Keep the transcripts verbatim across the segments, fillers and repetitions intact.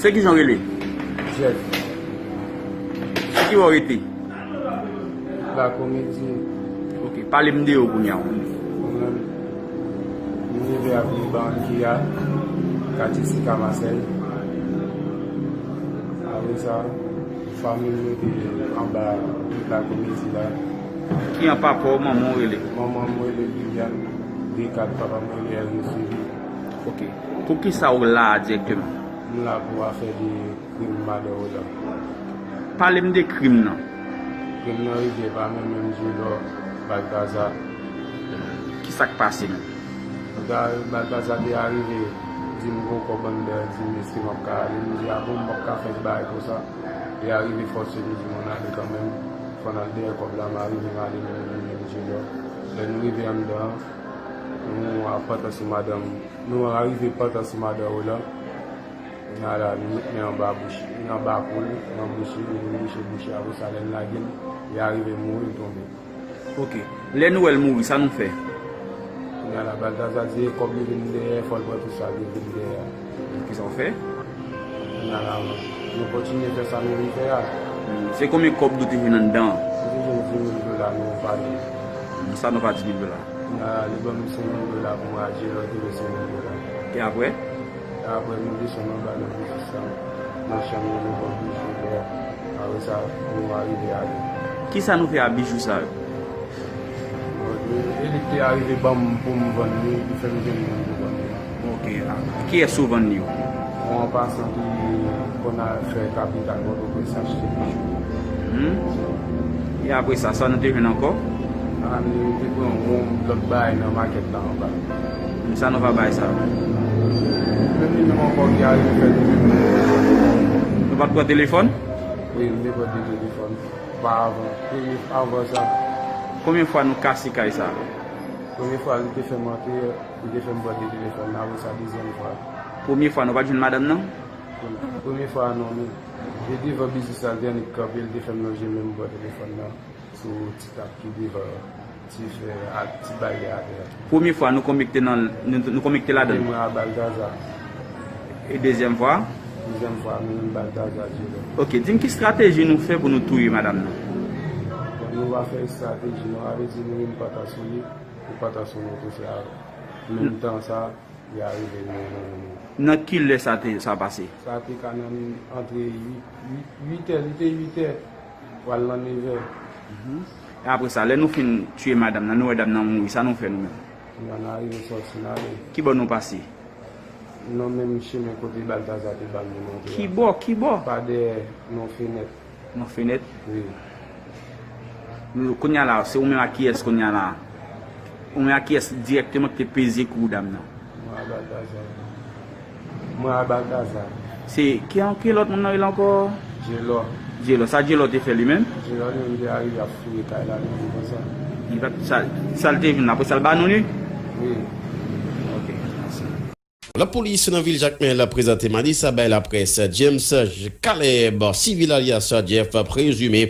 Se kijan w rele? Jeff. Sou ki bò w rete? Lakomedi. Ok, pale m de yo kounye a. Mwen menm, m leve avni Barranquilla, katye Sika, Masèy. Apre sa, fanmi m rete anba Lakomedi la. Ki an papa w, manman w rele? Manman m rele Liliane Descartes, papa m rele Ernest Philippe. Ok. Poukisa w la a dirèkteman? M la pou afè de krim madan Roland. Pale m de krim nan. Krim nan rive pa men menm Djelò, Baltazar. Ki sa k pase menm? Balta-, Baltazar te arive di m gon kòb anndan, di m èske m ap ka ale. M di a bon, m p ap ka fè bagay konsa. Li arive fòse m, di m ann ale kanmenm. Fò n al dèyè kòb la, m arive m ale menm, menm Djelò. Lè nou rive anndan an, nou ap pantan sou madanm. Nou arive pantan sou madan Roland. Kounye a la, nou met men anba bouch, anba kou l, nan bouch li, nou vin bouche, bouche, apre sa, lè n lage l, li arive mouri, l tonbe. Ok. Lè nou wè l mouri, sa nou fè? Kounye a la, Baltazar di e kòb li vin dèyè, fò l pran tout sa li vin dèyè a. Kisa w fè? Kounye a la, nou kontinye fè sa nou vin fè a. Hmm, se konbyen kòb nou te jwenn anndan an? Nou te jwenn dis mil dola, nou pa di. Hmm, sa nou pa di mil dola? Kounye a la, li ban m senk mil dola pou mwen ak Djelò te vin senk mil dola. E apre? Apre, nou desann anba nan biznis lan, nan chanm yo, nou vann bijou, lò. Apre sa, nou arive ale. Kisa nou fè a bijou sa yo? Bon, e li te arive ban m pou m vann li, li fè m jwenn moun pou vann li. Ok. A, kiyès ou vann li yo? Yon pasan ki konn al fè kapital Pòtoprens achte bijou. Hmm. E apre sa, sa nou te jwenn ankò? A, nou te pran yon lòt bagay nan makèt la anba. Sa nou pa bay sa. Menm li menm ankò ki arive fè li menm. Nou pa t pran telefòn? Wi, nou te pran de telefòn. Pa avan. Premye, avan sa. Konbyen fwa nou kase kay sa? Premye fwa, li te fè m antre, li te fè m pran de telefòn nan, apre sa, dezyèm fwa. Premye fwa, nou pa t jwenn madanm nan? Premye fwa, non, nou. E devan biznis la, li te annik kanpe, li te fè m lonje men m pran telefòn nan. Sou ti tab ki devan ti fè a, ti baryè atè a. Premye fwa nou konekte nan, nou, nou konekte ladan l? Mwen a Baltazar. E dezyèm fwa? Dezyèm fwa, nou menm Baltazar Djelò. Ok, di m ki estrateji nou fè pou nou touye madanm nan? Bon, nou pa fè estrateji, non, sa vle di nou menm pantan sou li, nou pantan sou nou tou, se a, menm tan sa, li arive nou, nou, nou. Nan ki lè sa te, sa pase? Sa te ka nan antre uit, uit, uit è, li te uit è, pral nan nevè. Mhm. E apre sa, lè nou fin tiye madanm nan, nou wè dam nan mouri, sa nou fè nou menm? Kounye a n arive sòti n ale. Ki bò nou pase? Nan menm chemen kote Baltazar te ban nou montre a. Ki bò? Ki bò? Pa dèyè, nan fenèt. Nan fenèt? Wi. Nou, kounye a la, se ou menm ak kiyès kounye a la? Ou menm ak kiyès dirèkteman ki te peze kou dam nan? Mwen a Baltazar. Mwen a Baltazar. Se ki, ki lòt moun nan rele ankò? Djelò. Djelò. Sa Djelò te fè li menm? Djelò li menm te arive ap fouye kay la li menm konsa. Li pa t, sa, sa l te vin apre sa l ba nou li? Wi. Ok, mèsi. Lapolis nan vil Jakmèl prezante madi sa bay laprès James Caleb, sivil alyas Jeff, prezime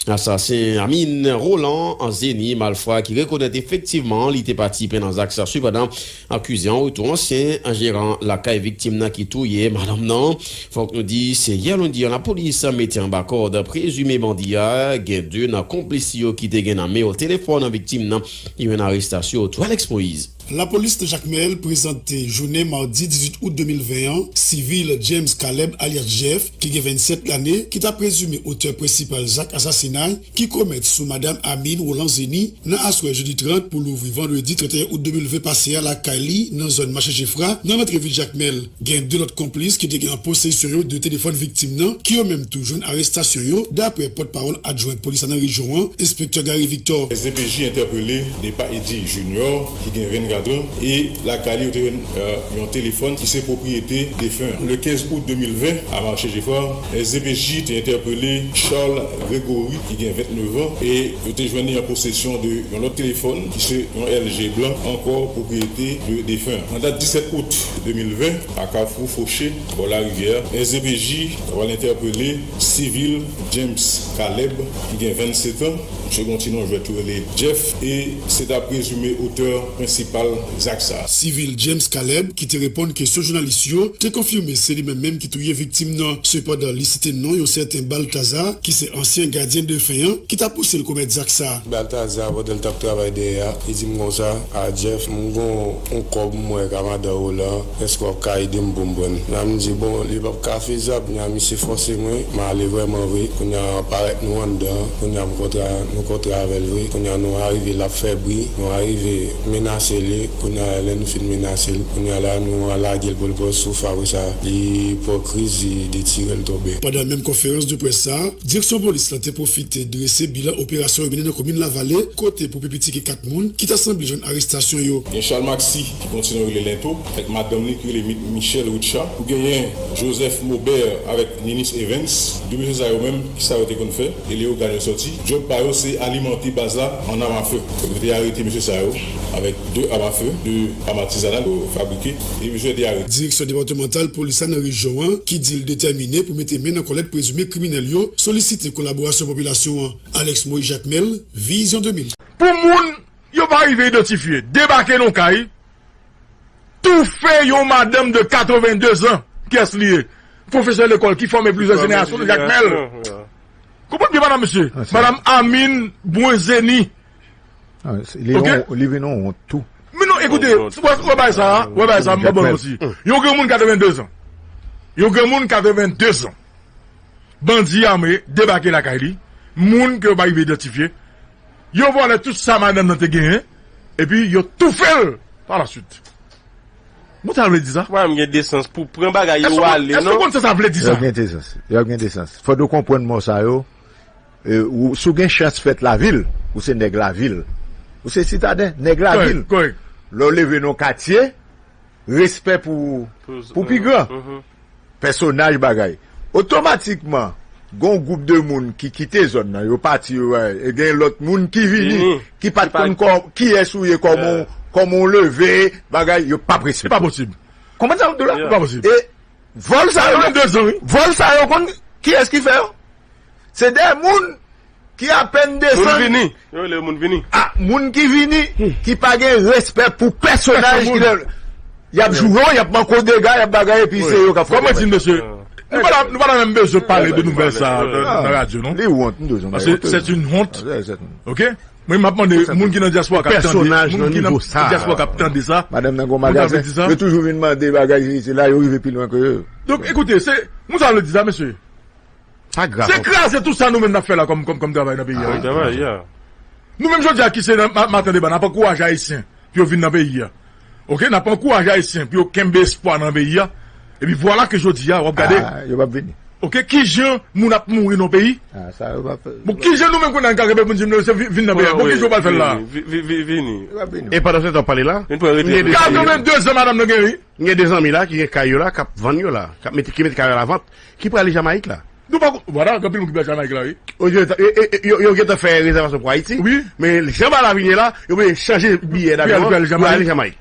asasen Amine Roland Zeni, malfwa ki rekonèt efektivman li te patisipe nan zak sa. Sepandan, akize an retou ansyen jeran lakay viktim nan ki touye madanm nan. Fòk nou di, se yè lendi an lapolis mete anba kòd prezime bandi a. Gen de nan konplis yo ki te gen nan men yo telefòn viktim nan. Yo jwenn arestasyon tou. Alex Moïse. Lapolis nan Jakmèl prezante jounen madi dizuit out de mil ven an, sivil James Caleb alyas Jeff, ki gen vennsèt lane, ki ta prezime otè prensipal zak asasinay ki komèt sou madanm Amine Roland Zeni nan aswè jedi trant pou louvri vandredi trannteyen out de mil ven pase a lakay li nan zòn mache Jefra, nan rantre vil Jakmèl. Gen de lòt konplis ki te gen an posesyon yo de telefòn viktim nan, ki yo menm tou jwenn arestasyon yo, daprè pòtpawòl adjwen polis la nan rejyon an, enspektè Gary Victor. S D P J entèpele Depa Eddy Junior, ki gen vennkat an, e lakay li yo te jwenn, euh, yon telefòn ki se pwopriyete defen an. Le kenz out de mil ven, a mache Jefra, S D P J te entèpele Charles Gregory, ki gen vennèf an, e yo te jwenn li an posesyon de yon lòt telefòn, ki se yon L G blan, ankò pwopriyete de defen an. Nan dat disèt out de mil ven, a Kafou Foche, bò larivyè, S D P J ta pral entèpele sivil James Caleb, ki gen vennsèt an. Misye gen yon ti non jwèt yo rele Jeff, e se ta prezime otè prensipal zak sa. Sivil James Caleb, ki te reponn kesyon jounalis yo, te konfime se li menm menm ki touye viktim nan. Sepandan, li site non yon sèten Balthazar, ki se ansyen gadyen defen an, ki ta pouse l komèt zak sa. Balthazar, pandan l t ap travay dèyè a, li di m konsa, "A Jeff, m gon yon kòb m wè ka madan Roland, èske w ap ka ede m pou m pran l?" La m di, "Bon, li p ap ka fezab." Kounye a misye fòse mwen, m ale vrèman vre. Kounye a parèt nou anndan, kounye a m kontre, nou kontre avè l vre. Kounye a nou arive l ap fè bri, nou arive menase li. Kounye a lè nou fin menase l, kounye a la nou al lage l pou l pran souf, apre sa li pran kriz, li detire l tonbe. Pandan menm konferans de près sa, direksyon polis la te pwofite drese bilan operasyon yo mennen nan komin Lavale, kote pou pi piti gen kat moun ki ta sanble jwenn arestasyon yo. Gen Charles Maxi ki kontinye rele Lento, avèk madanm li ki rele Mi- Michelle Richard. Ou genyen Joseph Maubert avèk Ninis Evans. De mesye sa yo menm, ki sa yo te konn fè? E Léogane yo sòti. Djòb pa yo se alimante baz la an amafè. Yo te arete mesye sa yo avèk de amafè, de am atizanal yo fabrike. E mesye yo te arete. Direksyon depatmantal polis la nan rejyon an, ki di l detèmine pou mete men nan kòlèt prezime kriminèl yo, solisite kolaborasyon popilasyon an. Alex Moïse Jacmel, Vizyon de mil. Pou moun yo pa rive idantifye, debake nan kay, toufe yon madanm de katreven de zan. Kiyès li ye? Pwofesè lekòl ki fòme plizyè jenerasyon de Jacmel. Konprann byen, madanm, mesye. Madanm Amine Brunzeni. Li vin yon wont tou. Men non, ekoute, wè bagay sa, wè bagay sa, m pa bon osi. Yon granmoun katreven de zan. Yon granmoun katreven de zan. Bandi ame debake lakay li. Moun ke yo pa rive idantifye. Yo vòlè tout sa madanm nan te genyen. Epi yo toufe l pa la swit. Bon, sa vle di sa? Mwen, m gen desans pou pran bagay yo ale, non? Èske w konn sa sa vle di sa? Yo gen desans. Yo gen desans. Fòk nou konprann mo sa yo. E, ou, si w gen chans fèt lavil, ou se nèg lavil. Ou se sitadè, nèg lavil. Lè w leve nan katye, respè pou, pou pi gran. Pèsonaj bagay. Otomatikman, gon gwoup de moun ki kite zòn nan, yo pati, yo, e gen lòt moun ki vini, ki pa t konn kiyès ou ye, kòman, kòman w leve, bagay, yo p ap respekte. Se pa posib. Konprann sa m di w la? Se pa posib. E vòl sa yo, vòl sa yo konn kiyès ki fè yo? Se de moun ki apèn desann. Moun vini. Yo rele moun vini. Ah, moun ki vini, ki pa gen respè pou pèsonaj ki lè y ap joure, y ap manke w dega, y ap bagay, epi se yo k ap fè. Kòman di, mesye? Nou pa la, nou pa la menm bezwen pale de nouvèl sa nan, nan radyo, non? Li wont, m bezwen. Paske c'est une honte. Ok? Mwen, m ap mande moun ki nan dyaspora k ap tande, moun ki nan dyaspora k ap tande sa, madanm nan gon magazen, yo toujou vin mande bagay, se la yo rive pi lwen ke yo. Donk, ekoute, se, moun sa vle di sa, mesye. Pa grav. Se kraze tout sa nou menm n ap fè la kòm, kòm, kòm travay nan peyi a. Kòm travay, yeah. Nou menm jodi a ki se nan ma- maten deba, n ap ankouraje Ayisyen pou yo vin nan peyi a. Ok, n ap ankouraje Ayisyen pou yo kenbe espwa nan peyi a. Epi vwala ke jodi a, w ap gade. Ah, yo p ap vini. Ok, kijan moun ap mouri nan peyi? Ah, sa yo p ap fè. Bon, kijan nou menm kounye a n ka kenbe pou n di nou se vi- vin nan peyi a? Bon, kijan w pral fè l la? Vini, vini, vini. Yo p ap vini. E pandan se tan w pale la, katreven de zan madanm nan gen, wi. Gen de zanmi la ki gen kay yo la, k ap vann yo la, k ap mete, ki mete kay yo a la vant, ki prale Jamayik la. Nou pa ko- vwala, gen anpil moun ki pral Jamayik la, wi. Yo, yo, yo, yo, yo gentan fè rezèvasyon pou Ayiti. Wi. Men jan bagay la vin ye la, yo bezwen chanje biyè davyon an pou ale Jamayik.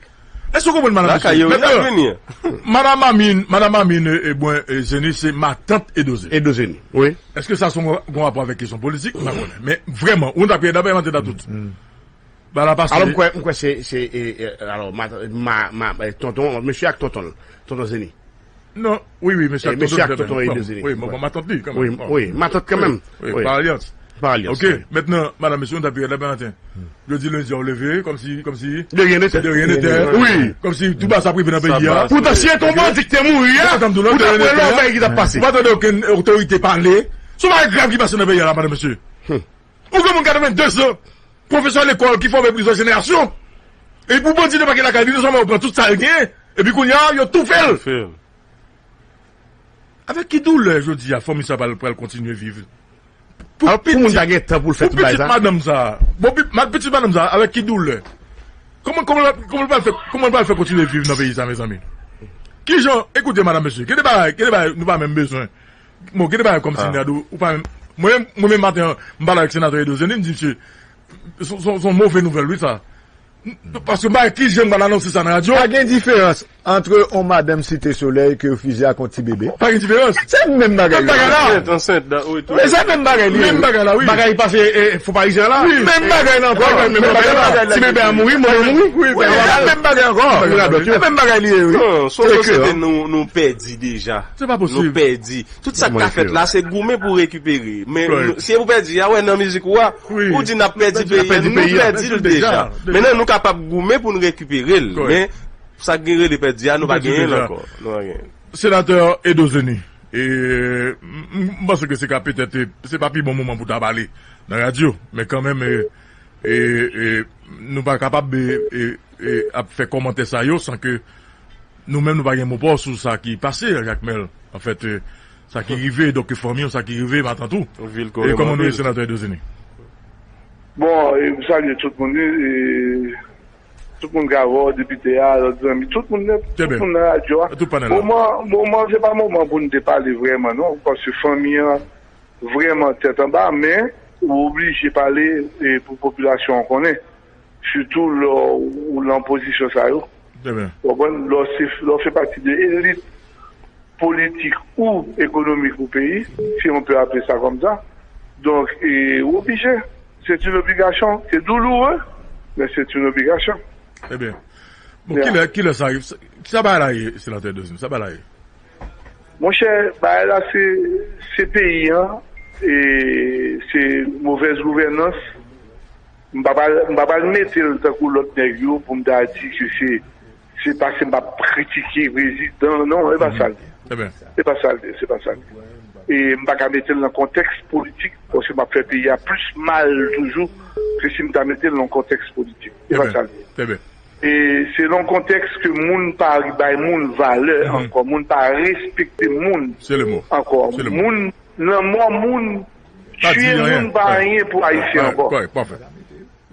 Èske w konprann, madanm, mesye? Lakay yo, wi, y ap vini. Madanm Amine, madanm Amine, e, e, bon, e, Zeni, se matant Edo Zeni. Edo Zeni, wi. Èske sa se yon, yon rapò avèk kesyon politik? M pa konnen. Men vrèman, ou ta peye dabò matant la tout. Ba la pase. Alò, m kwè, m kwè se, se, e, e, alò, ma, ma, ma, e, tonton, mesye ak tonton l, tonton Zeni. Non, wi, wi, mesye ak tonton Zeni. Wi, bon, matant li, kanmenm. Wi, wi, matant kanmenm. Wi, pa alyans. Pa alyans. Ok, mentnan, madanm, mesye, nou ta peye dabò maten. Yo di lendi a w leve, kòmsi, kòmsi. De rien n'était. De rien n'était. Wi. Kòmsi tout bagay sa ap rive nan peyi a. Poutan, si se te yon bandi ki te mouri a, ou ta wè lòbèy ki t ap pase. Ou pa tande okenn otorite pale. Se yon bagay grav ki pase nan peyi a la, madanm, mesye. Yon granmoun katreven de zan. Pwofesè lekòl ki fòme plizyè jenerasyon. E pou bandi debake lakay li, non sèlman yo pran tout sa l genyen, epi kounye a, yo toufe l. Toufe l. Avèk ki doulè jodi a fanmi sa pral, pral kontinye viv? Pou, pou moun ta gen tan pou l fè tout bagay sa. Pou pitit madanm sa. Bon, pi- ma- pitit madanm sa, avèk ki doulè? Kòman, kòman, kòman l pral fè, kòman l pral fè kontinye viv nan peyi sa, mezanmi? Kijan, ekoute, madanm, mesye, gen de bagay, gen de bagay nou pa menm bezwen. Bon, gen de bagay kòm senatè, ou pa menm. Mwen menm, mwen menm maten an, m pale avèk senatè Edo Zeni, m di, "Mesye, se, se, se yon move nouvèl, wi, sa." Paske m pa wè kijan m pral anonse sa nan radyo. Pa gen diferans. Antre on madanm Site Solèy ke yo fize ak on ti bebe. Pa gen diferans. Se menm bagay Menm bagay la. Ansent, ansent, dan, wi, tou. E se menm bagay li ye. Menm bagay la, wi. Bagay pase e, e, fo parizyen la. Wi. Menm bagay la ankò. Bagay, menm bagay la. Ti bebe a mouri, mwen mouri. Wi, wi, se menm bagay ankò. Bagay la, wi. Se menm bagay li ye, wi. Non, se yon sosyete nou, nou pèdi deja. Se pa posib. Nou pèdi. Tout sa k ka fèt la, se goumen pou rekipere. Men, si e pou pèdi a, wè, nan mizik ou a, ou di n ap pèdi peyi a, nou pèdi l deja. Men non, nou kapab goumen pou n rekipere l. Men, sa k gen rele pèdi a, nou pa genyen l ankò. Nou pa genyen l. Senatè Edo Zeni, e, m, m, m panse ke se ka petèt, e, se pa pi bon moman pou ta pale nan radyo, men kanmenm, e, e, e, nou pa kapab, e, e, e, ap fè kòmantè sa yo san ke nou menm nou pa gen mo pa w sou sa ki pase, Jakmèl. Anfèt, e, sa ki rive, donk fanmi w, sa ki rive matant ou. E kòman nou ye, Senatè Edo Zeni? Bon, e, m salye tout moun, e, tout moun k avè w, depite a, lòt zanmi, tout moun nan, tout moun nan radyo a. Tout panèl la. Moman, moman, se pa moman pou n te pale vrèman, non, paske fanmi an vrèman tèt anba, men ou oblije pale, e, pou popilasyon an konnen, sitou lè w nan pozisyon sa yo. Ou konprann? Lè w se, lè w fè pati de elit politik ou ekonomik ou peyi, si on peut appeler ça comme ça. Donk, e, ou oblije. C'est une obligation. C'est douloureux, mais c'est une obligation. Trè byen. Bon, kilè, kilè sa rive? Sa, sa bagay la ye, Senatè Edo Zeni? Sa bagay la ye? Monchè, bagay la se, se peyi an, e se movèz gouvènans. M pa pral, m pa pral mete l tankou lòt nèg yo pou m ta di ke se, se paske m ap kritike prezidan. Non, e pa sa l ye. E pa sa l ye, se pa sa l ye. E m pa ka mete l nan kontèks politik, paske m ap fè peyi a plis mal toujou ke si m ta mete l nan kontèks politik. E pa sa l ye. E se nan kontèks ke moun pa bay moun valè ankò, moun pa respekte moun ankò. Moun, lanmò moun, tiye moun pa anyen pou Ayisyen ankò.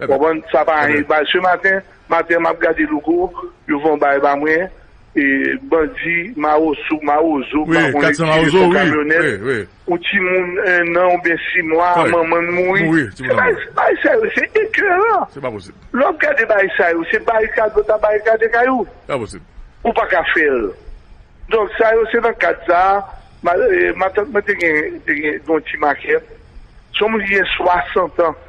Konprann? Sa pa anyen. Se maten, maten m ap gade Louko, yo fè yon bagay ba mwen, e bandi, mawozo, mawozo, m pa konnen ki, sou kamyonèt. Yon timoun ennan oubyen sis mwa, manman l mouri. Se bagay, se bagay serye, se ekeran. Lè w ap gade bagay sa yo, se barikad lòt ap barikade kay ou. Ou pa ka fè l. Donk, sa yo, se nan kad sa a, ma, e, matant mwen te gen, te gen yon ti makèt. Se yon moun ki gen swasant an.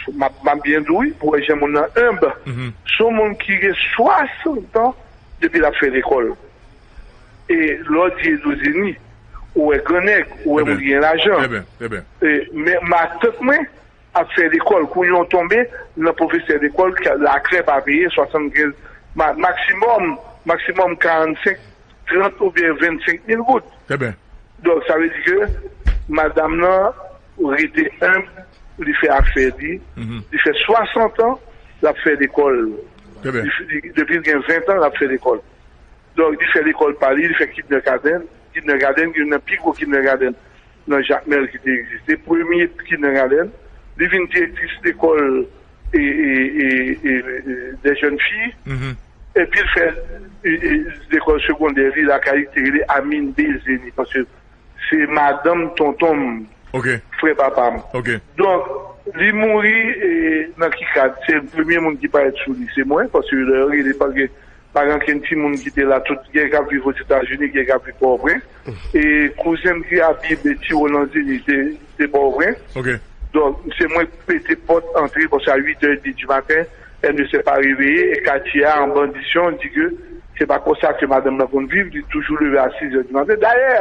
M ap, m ap byen di w, wi, pou w wè jan moun nan enb. Se yon moun ki gen swasant an depi l ap fè lekòl. E lè w di Edo Zeni, ou wè gran nèg, ou wè moun ki gen lajan. E, men matant mwen ap fè lekòl, kounye a w tonbe nan pwofesè lekòl, lakrè pa peye, swasannkenz, ma, maksimòm, maksimòm karannsenk, trant oubyen vennsenk mil goud. Donk, sa vle di ke madanm nan rete enb, li fè afè li, li fè swasant an, l ap fè lekòl. Li, li, depi l gen ven tan, l ap fè lekòl. Donk, li fè lekòl pa li, li fè kindergarten. Kindergarten, youn nan pi gwo kindergarten nan Jakmèl ki te egziste. Premye kindergarten. Li vin direktris lekòl e, e, e, e, e, des jeunes filles. Epi l fè e, e, lekòl segondè li lakay li ki te rele Amine Bezeni, paske se madanm tonton m, frè papa m. Donk, li mouri e, nan ki kad? Se premye moun ki parèt sou li, se mwen, paske lè yo rele, paske pa gen ankenn timoun ki te la, tout gen k ap viv Ozetazini, gen k ap viv Pòtoprens. E kouzen m ki abite Tiwo Lanzini, se, se Pòtoprens. Donk, se mwen ki pete pòt antre, paske a uit è edmi di maten, èl ne sè pa reveye, e katye a an bandisyon di ke se pa konsa ke madanm nan konn viv, li toujou leve a sis è di maten. Dayè,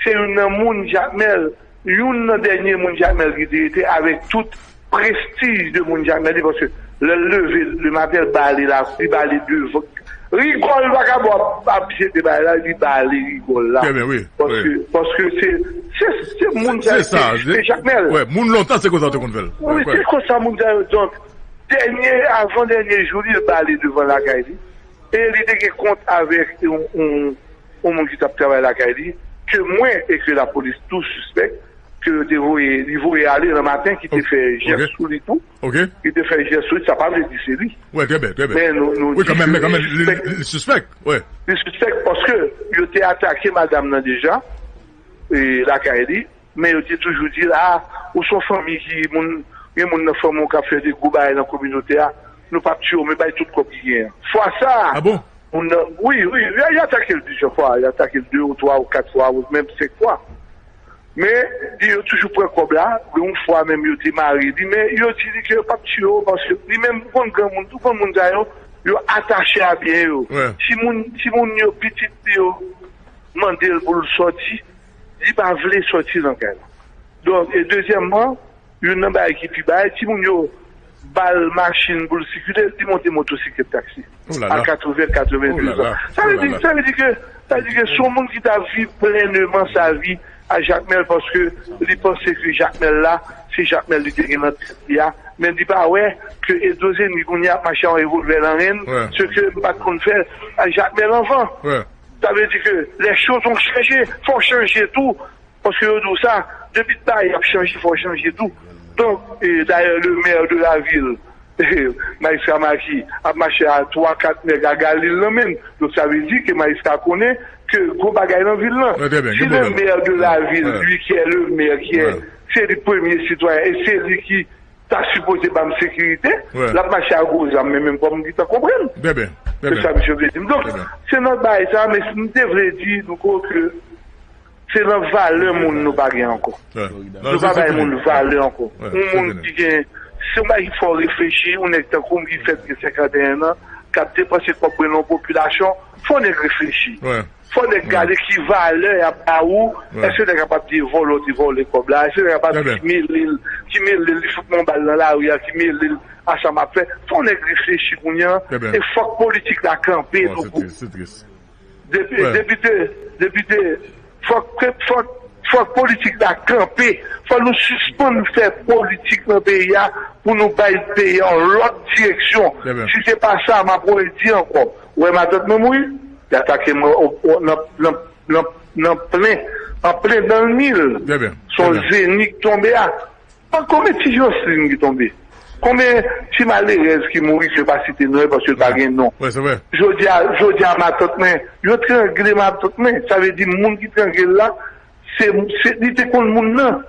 se youn nan moun Jakmèl, youn nan dènye moun Jakmèl ki te rete avèk tout prestij de moun Jakmèl li, paske lè l leve le maten, l bale la, li bale devan. Rigòl vakabon ap, ap jete bagay la, li bale rigòl la. Paske, paske se, se, se moun sa, se, se Jakmèl. Moun lontan, se konsa yo te konn fè l. Wi, se konsa moun sa yo. Donk, dènye, avan dènye jou li, l bale devan lakay li. E li te gen kont avèk yon, yon, yon moun ki t ap travay lakay li, ke mwen e ke lapolis tou sispèk, ke yo te voye, li voye ale nan maten, ki te fè jès sou li tou. Li te fè jès sou li, sa pa vle di se li. Men nou, nou di ke li sispèk. Li sispèk paske yo te atake madanm nan deja, e, lakay li, men yo te toujou di l, a, ou se yon fanmi ki, moun, gen moun nan fanmi w k ap fè de gwo bagay nan kominote a, nou p ap tiye w, men bay tout kòb ki genyen. Fwa sa a, Moun nan, wi, wi, y a, y atake l plizyè fwa, y atake l de ou twa ou kat fwa, ou menm senk fwa. Men, di yo toujou pran kòb la, gen yon fwa menm yo te mare li, men yo di li ke yo p ap tiye w, paske li menm, ou konn granmoun, ou konn moun sa yo, yo atache a byen yo. Timoun, timoun yo, pitit li yo, mande l pou l sòti, li pa vle sòti nan kay la. Donk, e dezyèmman, youn nan bagay ki pi bay, timoun yo ba l machin pou l sikile, li monte motosiklèt taksi. A katreven, katreven de zan. Sa vle di, sa vle di ke, sa vle di ke se yon moun ki ta viv plenneman sa vi a Jakmèl, paske li panse ke Jakmèl la, se Jakmèl li te gen nan tèt li a, men li pa wè ke Edozeni kounye a ap mache a yon revolvè nan ren l, se ke m pa t konn fè a Jakmèl anvan. Sa vle di ke les choses ont changé, fò w chanje tou. Paske yo di w sa, depi ta y ap chanje, fò w chanje tou. Donk, e, dayè, le maire de la ville, Majistra Marquis, ap mache a twa, kat nèg a Galil nan men l. Donk, sa vle di ke majistra konnen ke gwo bagay nan vil lan. Si le maire de la ville, lui qui est le maire, qui est, se li premye sitwayen, e se li ki ta sipoze ba m sekirite, l ap mache a gwo zam, men menm pa m gentan konprann. Se sa misye vle di m. Donk, se nan bagay sa, men si m te vle di, nou ko ke se nan valè moun nou pa gen ankò. Nou pa bay moun valè ankò. Yon moun ki gen, se yon bagay ki fè w reflechi, yon nèg tankou m ki fèt gen senkanteyen an, k ap depanse kòb mwen nan yon popilasyon, fò nèg reflechi. Fò nèg gade ki valè y ap ba ou. Èske nèg la p ap di vòlè w te vòlè kòb la? Èske nèg la p ap di ki mele l, ki mele l, li fout mwen yon bal nan lari a, ki mele l a sa m ap fè? Fò nèg reflechi kounye a. E fòk politik la kanpe tou kou. Depi, depite, depite, fòk, fòk, fòk politik la kanpe. Fòk nou sispann fè politik nan peyi a pou nou bay peyi a yon lòt direksyon. Si se pa sa, m ap redi ankò. Ou wè matant mwen mouri? Li atake mwen o- o- nan, nan, nan, nan plen, an plen dan l mil. Se yon zeni ki tonbe a. An konbyen ti Jocelyn ki tonbe? Konbyen ti malerèz ki mouri, se pa site non yo paske l pa gen non? Jodi a, jodi a matant mwen, yo trangle matant mwen. Sa vle di moun ki trangle l la, se, se, li te konn moun nan.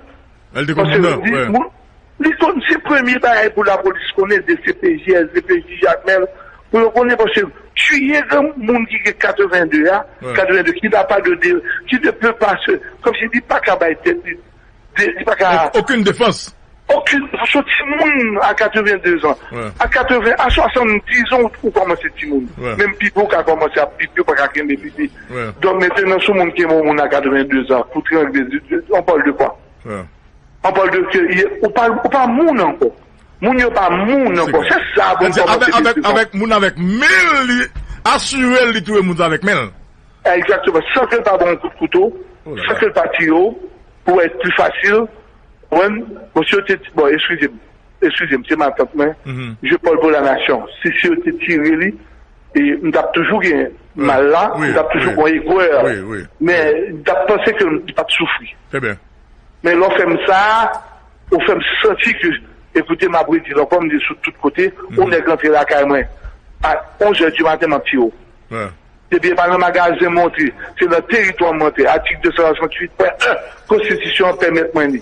Paske li, moun, li konn se premye bagay pou lapolis konnen, D C P J, S D P J, Jakmèl, pou yo konnen paske tiye granmoun ki gen katreven de a, katreven de ki n'a pas de, de, qui ne peut pas se, kòmsi li pa ka bay tèt li, de, li pa ka. Okenn defans. Okenn, se yon timoun a katreven de zan. A katreven, a swasanndis zan, ou, ou kòmanse timoun. Menm pipi, ou ka kòmanse ap pipi, ou pa ka kenbe pipi. Donk, mentnan, si yon moun kenbe yon moun a katreven de zan pou trangle, on parle de quoi? On parle de ke, ou pa, ou pa moun ankò. Moun yo pa moun ankò. Se sa bon kòmanse. Avèk, avèk moun avèk men l, li asire l, li touye moun sa avèk men l. Egzakteman. San ke l pa ba w yon kout kouto, san ke l pa tiye w, pou w ap pli fasil, konprann? Bon, si yo te, bon, eskize m, eskize m, se matant mwen, je parle pour la nation. Si, si yo te tire li, e m t ap toujou gen mal la, m t ap toujou gen egwè. Men, m t ap panse ke li p ap soufri. Men lè w fè m sa, ou fè m santi ke, ekoute, m ap redi l ankò, m di sou tout kote, yon nèg rantre lakay mwen a onz è di maten, m ap tiye w. Depi e pa nan magazen m antre, se nan teritwa m antre. Atik de san swasanntuit pwen en konstitisyon an pèmèt mwen li.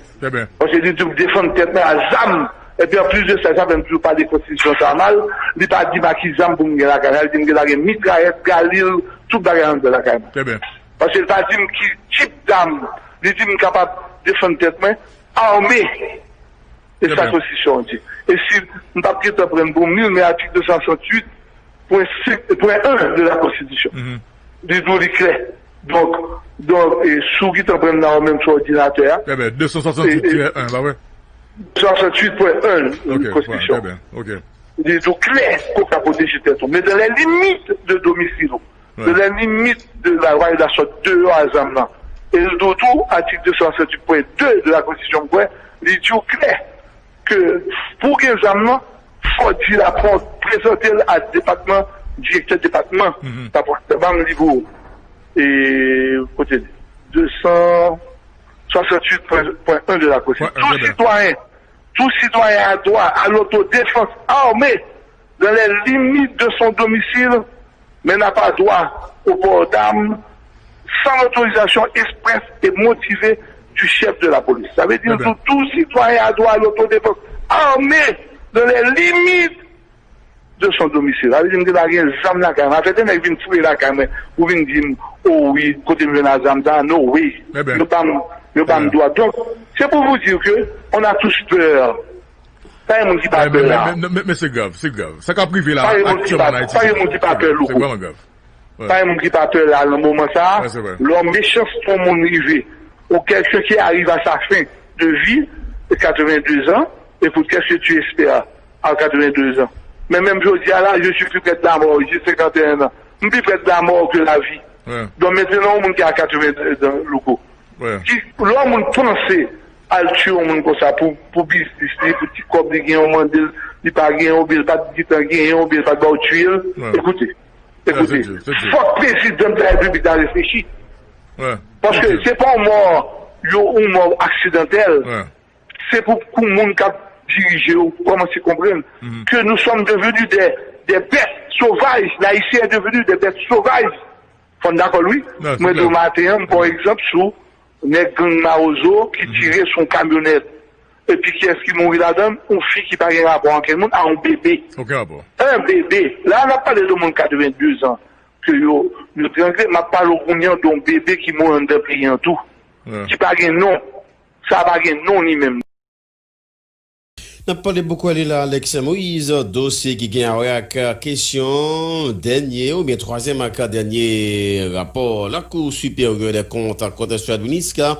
Paske li di m defann tèt mwen a zam. Epi anplis de sa, sa fè m toujou pale konstitisyon sa mal. Li pa di m a ki zam pou m gen lakay mwen. Li di m gen la gen mitrayèt, galil, tout bagay anndan lakay mwen. Paske li pa di m ki tip zam. Li di m kapab defann tèt mwen ame. E sa konstitisyon an di. E si m p ap gentan pran l pou mil, men atik de san swasanntuit pwen senk, pwen en de la konstitisyon. Li di w li klè. Donk, donk, e si w gentan pran l la ou menm sou òdinatè a. Ebyen, de san swasanntuit tirè en, pa vre? De san swasanntuit pwen en konstitisyon. Li di w klè ke w ka pwoteje tèt ou. Men dans les limites de domicile ou. Dans les limites de la, ou pa gen dwa sot deyò a zam nan. E l di w tou, atik de san swasanntuit pwen de de la konstitisyon, m kwè, li di w klè ke pou w gen zam nan, fò w di rapò, prezante l a depatman, direktè depatman. Rapò, ban m li pou ou. E, kote li? De san swasanntuit pwen en de la konstitisyon. Tout sitwayen, tout sitwayen a dwa à l'autodéfense armée dans les limites de son domicile, mais n'a pas droit au port d'armes sans l'autorisation expresse et motivée du chef de la police. Sa vle di tou, tout sitwayen a dwa à l'autodéfense armée dans les limites de son domicile. Sa vle di m te ta gen zam lakay mwen. Afè de nèg vin fouye lakay mwen pou vin di m, "Oh wi, kote m jwenn a zam sa a?" No way. Yo ban m, yo ban m dwa. Donk, se pou vous dire que on a tous peur. Pa gen moun ki pa pè la. Men, men, men, men se grav, se grav. Sa k ap rive la aktyèlman an Ayiti, se grav. Pa gen moun ki pa pè, Louko. Se vrèman grav. Pa gen moun ki pa pè la nan moman sa a. Lè yon mechanste yon moun rive, ou quelqu'un qui arrive à sa fin de vie, de quatre-vingt-deux ans, écoute, qu'est-ce que tu espères à quatre-vingt-deux ans? Men menm jodi a la, je suis plus près de la mort, j'ai cinquante et un ans. M pi près de la mort que la vie. Donk, mentnan, yon moun ki a quatre-vingt-deux ans, Louko, ki, lè yon moun panse al tiye yon moun konsa pou, pou biznis li, pou ti kòb li genyen, ou mande l, li pa genyen, oubyen l pa t gentan genyen, oubyen l pa t ba w tiye l, ekoute, ekoute, fòk prezidan de la repiblik la reflechi. Paske se pa yon mò, yon, yon mò aksidantèl. Se pou, pou moun k ap dirije yo kòmanse konprann ke nou sòm deveni de, de bèt sovaj. Layisyen deveni de bèt sovaj. Fò n dakò l, wi. Mwen di w maten an, m pran yon egzanp sou nèg gang Mawozo ki tire sou yon kamyonèt. Epi kiyès ki mouri ladan l? Yon fi ki pa gen rapò ankenn moun, a yon bebe. Okenn rapò. Yon bebe. La, n ap pale de moun katrevenndezan ke yo, yo trangle. M ap pale w kounye a de yon bebe ki mouri anndan peyi an tou. Ki pa gen non. Sa pa gen non li menm. N ap pale bokou ale la, Alex Moïse, dosye ki gen a wè ak kesyon dènye oubyen twazyèm ak dènye rapò Lakou Siperyè dè Kont ak Kontèksyon Administra-,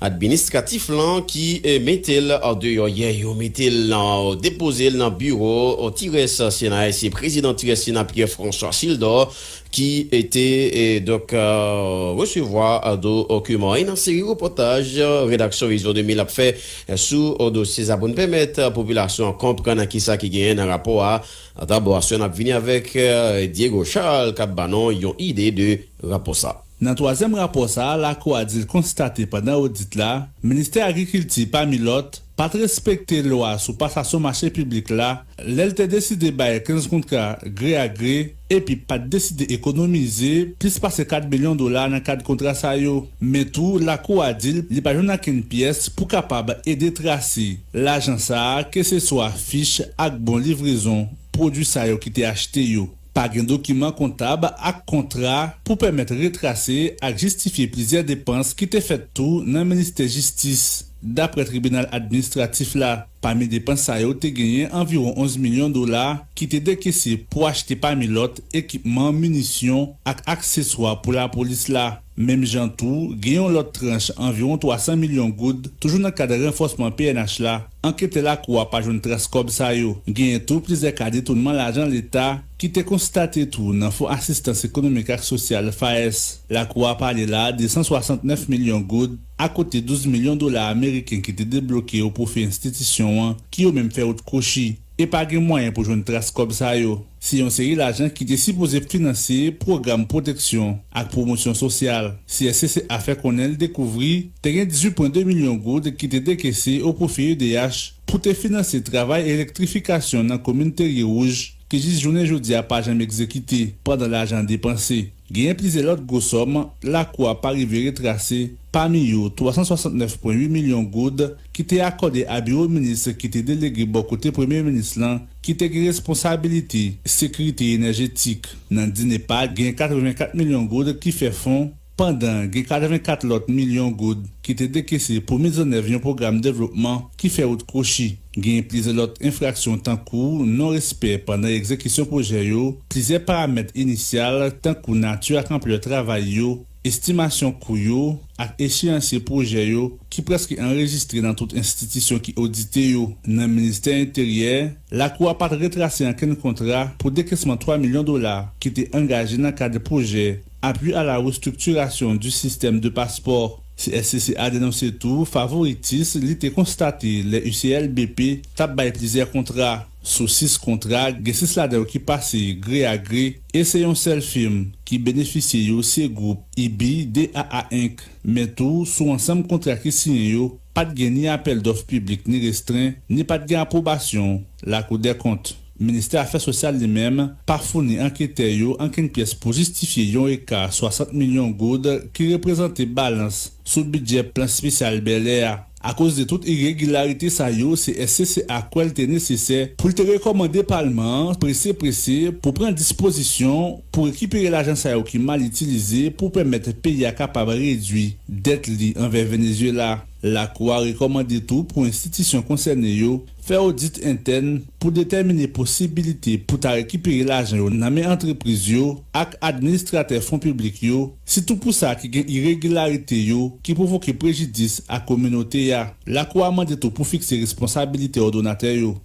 Administratif lan ki, eh, mete l deyò yè. Yo mete l nan, depoze l nan biwo T S C N A, se prezidan T S C N A Pierre François Sildor ki te, eh, donk, eh, resevwa, eh, dokiman. E nan seri repòtaj, eh, redaksyon Vizyon de mil ap fè, eh, sou, eh, dosye sa pou n pèmèt, eh, popilasyon an konprann kisa ki genyen nan rapò a. Dabò, aswè n ap vini avèk, eh, Diego Charles k ap ba nou yon ide de rapò sa. Nan twazyèm rapò sa a, Lakou a di l konstate pandan odit la, Ministè Agrikilti, pami lòt, pa t respekte lwa sou pasasyon mache piblik la, lè l te deside bay kenz kontra gre a gre, epi pa t deside ekonomize plis pase kat milyon dola nan kad kontra sa yo. Men tou, Lakou a di l, li pa jwenn okenn pyès pou kapab ede trase lajan sa a, keseswa fich ak bon livrezon pwodui sa yo ki te achte yo. Pa gen dokiman kontab ak kontra pou pèmèt retrase ak jistifye plizyè depans ki te fèt tou nan ministè jistis. Daprè tribinal administratif la, pami depans sa yo te genyen anviwon onz milyon dola ki te dekese pou achte pami lòt ekipman, minisyon ak akseswa pou lapolis la. Menm jan tou, gen yon lòt tranch anviwon twasan milyon goud, toujou nan kad ranfòsman P N H la, anketè Lakou a pa jwenn tras kòb sa yo. Genyen tou plizyè ka detounman lajan leta ki te konstate tou nan Fon Asistans Ekonomik ak Sosyal, FAES. Lakou a pale la de san swasantnèf milyon goud, akote douz milyon dola ameriken ki te debloke o pwofi enstitisyon an, ki yo menm fè wout kwochi. E pa gen mwayen pou jwenn tras kòb sa yo. Se yon seri lajan ki te sipoze finanse pwogram pwoteksyon ak pwomosyon sosyal. C S C C A fè konnen l dekouvri te gen dizuit pwen de milyon goud ki te dekese o pwofi E D H pou te finanse travay elektrifikasyon nan komin Terye Wouj, ki jis jounen jodi a pa janm egzekite, pandan lajan an depanse. Genyen plizyè lòt gwo sòm Lakou a pa rive retrase, pami yo twa san swasantnèf pwen uit milyon goud ki te akòde a biwo minis ki te delege bò kote premye minis lan, ki te gen responsabilite sekirite enèjetik. Nan DINEPA, gen katrevenkat milyon goud ki fè fon, pandan gen katrevenkat lòt milyon goud ki te dekese pou mizannèv yon pwogram devlopman ki fè wout kwochi. Gen plizyè lòt enfraksyon tankou non-respè pandan egzekisyon pwojè yo, plizyè paramèt inisyal tankou nati ak anplè travay yo, estimasyon kou yo ak echeyansye pwojè yo ki prèske anrejistre nan tout enstitisyon ki odite yo. Nan Ministè Enteryè, Lakou a pa t retrase ankenn kontra pou dekesman twa milyon dola ki te angaje nan kad pwojè Appui à la restructuration du système de passeport. C S C C A denonse tou favoritis li te konstate lè U C L B P t ap bay plizyè kontra. Sou sis kontra, gen sis ladan yo ki pase gre a gre, e se yon sèl fim ki benefisye yo, se gwoup I B D A A Inc. Men tou, sou ansanm kontra ki siyen yo, pa t gen ni apèl dòf piblik ni restren, ni pa t gen apwobasyon Lakou dè Kont. Ministè Afè Sosyal li menm pa founi anketè yo ankenn pyès pou jistifye yon eka swasant milyon goud ki reprezante balans sou bidjè plan espesyal Bèlè a. Akoz de tout iregilarite sa yo, C S C C A kwè l te nesesè pou l te rekòmande palman an prese prese pou pran dispozisyon pou rekipere lajan sa yo ki mal itilize pou pèmèt peyi a kapab redui dèt li anvè Venezuela. Lakou a rekòmande tou pou enstitisyon konsène yo fè odit entèn pou detèmine posibilite pou ta rekipere lajan yo nan men antrepriz yo ak administratè fon piblik yo, sitou pou sa ki gen iregilarite yo ki pwovoke prejidis a kominote a. Lakou a mande tou pou fikse responsabilite òdonatè yo.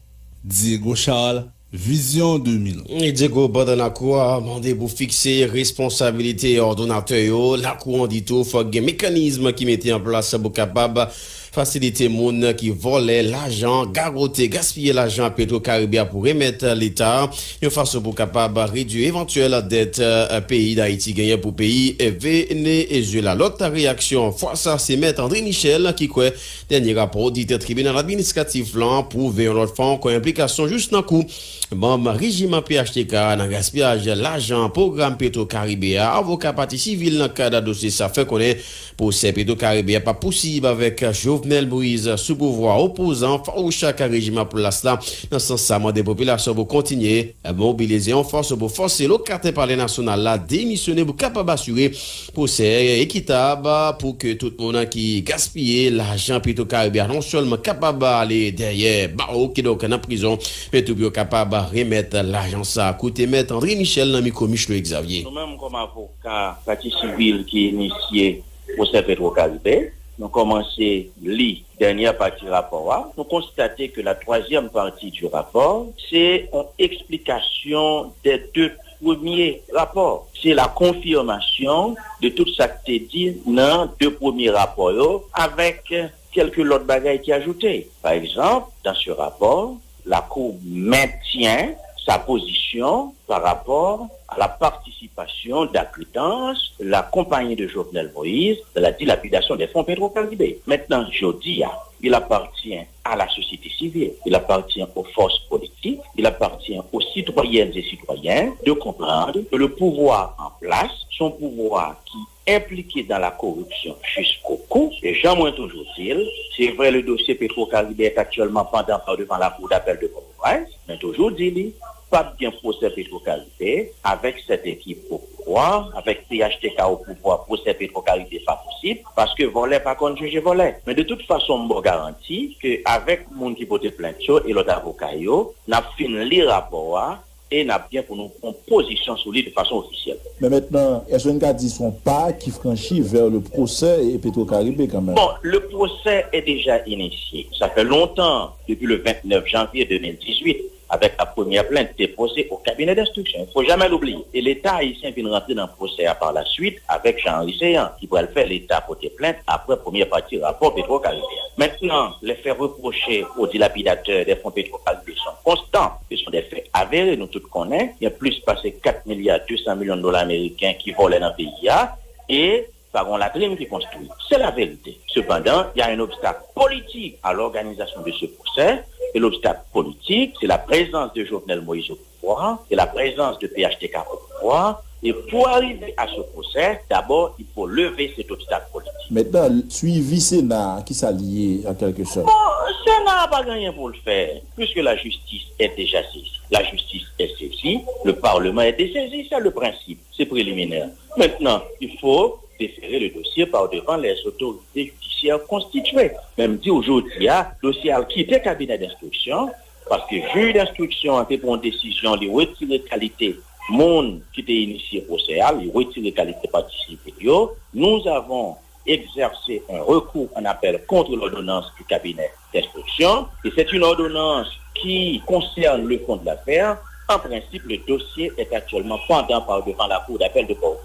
Diego Charles, Vizyon de mil. Diego, pandan lakou a mande pou fikse responsabilite òdonatè yo, lakou an di tou fòk gen mekanizm ki mete an plas pou kapab fasilite moun ki vòlè lajan, gagote, gaspiye lajan Petro Caribe a pou remèt Leta, yon fason pou kapab redui evantyèl dèt, eh, peyi Dayiti genyen pou peyi, eh, Venezuela. Lòt reyaksyon fwa sa se Mèt André Michel ki kwè dènye rapò oditè tribinal administratif lan pwouve yon lòt fwa ankò enplikasyon jis nan kou manm rejiman P H T K nan gaspiyaj lajan pwogram Petro Caribe a. Avoka pati sivil nan kad dosye sa fè konnen pwosè Petro Caribe a p ap posib avèk Jovenel Moïse sou pouvwa, opozan fawouch ak rejim an plas la. Nan sans sa, mande popilasyon pou kontinye mobilize yon fòs pou fòse lokatè Palè Nasyonal la demisyone pou kapab asire pwosè ekitab pou ke tout moun ki gaspiye lajan Petro Caribe a non sèlman kapab ale dèyè bawo, kidonk nan prizon, men tou pou yo kapab remèt lajan sa. Koute Mèt André Michel nan mikwo Michelo Xavier. Nou menm kòm avoka pati sivil ki inisye pwosè Petro Caribe, nou kòmanse li dènyè pati rapò a, nou konstate ke la twazyèm pati di rapò, se yon eksplikasyon dè de premye rapò. Se la konfimasyon de tout sa k te di nan de premye rapò yo, avèk kèlke lòt bagay ki ajoute. Pa egzanp, dans ce rapport, la Cour maintient sa position par rapport à la participation d'acquittance de la compagnie de Jovenel Moïse dans la dilapidation des fonds Petro-Caribe. Maintenant, jodi a, il appartient à la société civile, il appartient aux forces politiques, il appartient aux citoyennes et citoyens de comprendre que le pouvoir en place, son pouvoir qui enplike dans la corruption jusqu'au cou. E jan mwen toujou di l, c'est vrai, le dossier Petro-Caribe est actuellement pendant par devant la Cour d'appel de Port-au-Prince, men toujou di li, p ap gen pwosè Petro-Caribe avèk cette équipe au pouvoir, avèk P H T K au pouvoir, pwosè Petro-Caribe pa posib, paske vòlè pa konn jije vòlè. Men de tout fason, m ba w garanti ke avèk moun ki pote plent yo e lòt avoka yo, n ap fin li rapò a, e n ap gen pou nou pran pozisyon sou li de fason ofisyèl. Men mentnan, èske n ka di se yon pa ki franchi vè le procès e Petro Caribe kanmenm? Bon, le procès est déjà initié. Ça fait longtemps, depuis le vingt-neuf janvier deux mille dix-huit, avec la première plainte déposée au cabinet d'instruction. Il faut jamais l'oublier. Et l'État haïtien vient rentrer dans le procès à par la suite avec Jean-Henri Céant, ki pral fè Leta pote plent apre premye pati rapò Petro Caribe a. Maintenant, les faits reprochés aux dilapidateurs des fonds Petro Caribe sont constants. Ce sont des faits avérés, nou tout konnen. Gen plis pase kat milya de san milyon dola ameriken ki vòlè nan peyi a, e pa gon latrin ki konstwi. C'est la vérité. Cependant, il y a un obstacle politique à l'organisation de ce procès. Et l'obstacle politique, c'est la présence de Jovenel Moïse au pouvoir, c'est la présence de P H T K au pouvoir. Et pour arriver à ce procès, d'abord, il faut lever cet obstacle politique. Mentnan, swivi Sena a, kisa l ye, an kèlke sòt? Bon, Sena a pa gen anyen pou l fè, puisque la justice est déjà saisie. La justice est saisie, le Parlement est dessaisi, c'est le principe, c'est préliminaire. Maintenant, il faut déférer le dossier par devant les autorités judiciaires constituées. Men m di w jodi a, dosye a al kite kabinè denstriksyon, paske jij denstriksyon an te pran yon desizyon, li retire kalite moun ki te inisye pwosè a, li retire kalite pati sivil yo. Nous avons exercé un recours en appel contre l'ordonnance du cabinet d'instruction, et c'est une ordonnance qui concerne le fond de l'affaire. En principe, le dossier est actuellement pendant par devant la Cour d'appel de Port-au-Prince.